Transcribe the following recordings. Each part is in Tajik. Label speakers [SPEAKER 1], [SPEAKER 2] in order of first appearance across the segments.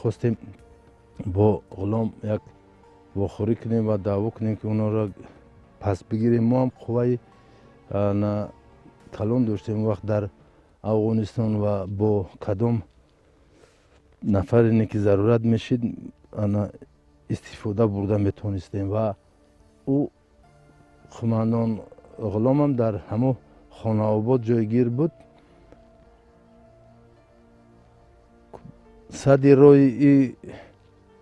[SPEAKER 1] Хостем бо Ғулом як вохӯрӣ кунем ва даъво кунем, ки онҳоро пас бигирем. Мо ҳам қувваи калон доштем он вақт дар Афғонистон ва бо кадом нафаре ки зарурат мешид, ана истифода бурда метавонистем. Ва ӯ қумандон Ғуломам дар ҳамо Хонаобод ҷойгир буд. Сади роҳи и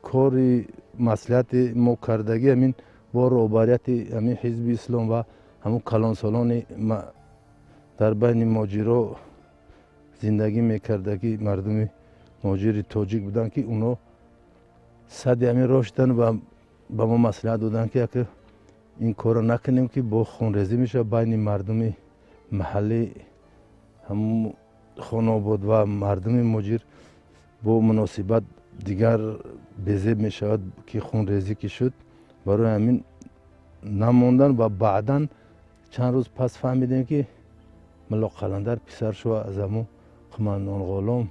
[SPEAKER 1] кори маслиҳати мо кардагӣ ҳамин бо роҳбарияти ҳамин Ҳизби Ислом ва ҳамун калонсолони дар байни моҷиро зиндагӣ мекардагӣ, мардуми моҷири тоҷик буданд, ки онҳо сади ҳамин роҳ шуданд ва ба мо маслиҳат доданд, ки яке ин корро накунем, ки бо хунрезӣ мешавад байни мардуми маҳаллӣ ҳамун Хонаобод ва мардуми муҷир, бо муносибат дигар безеб мешавад, ки хунрезӣ ки шуд. Барои ҳамин намондан. Ва баъдан чанд рӯз пас фаҳмидем, ки Мулло Қаландар писаршо аз ҳамун қумандон Ғулом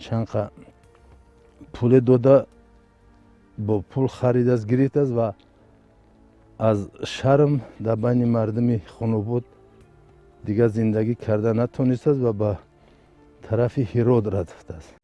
[SPEAKER 1] чанд қа пуле дода, бо пул харидааст, гирифтааст ва аз шарм дар байни мардуми Хонобод дигар зиндагӣ карда натонистааст ва ба тарафи Ҳирот рафтааст.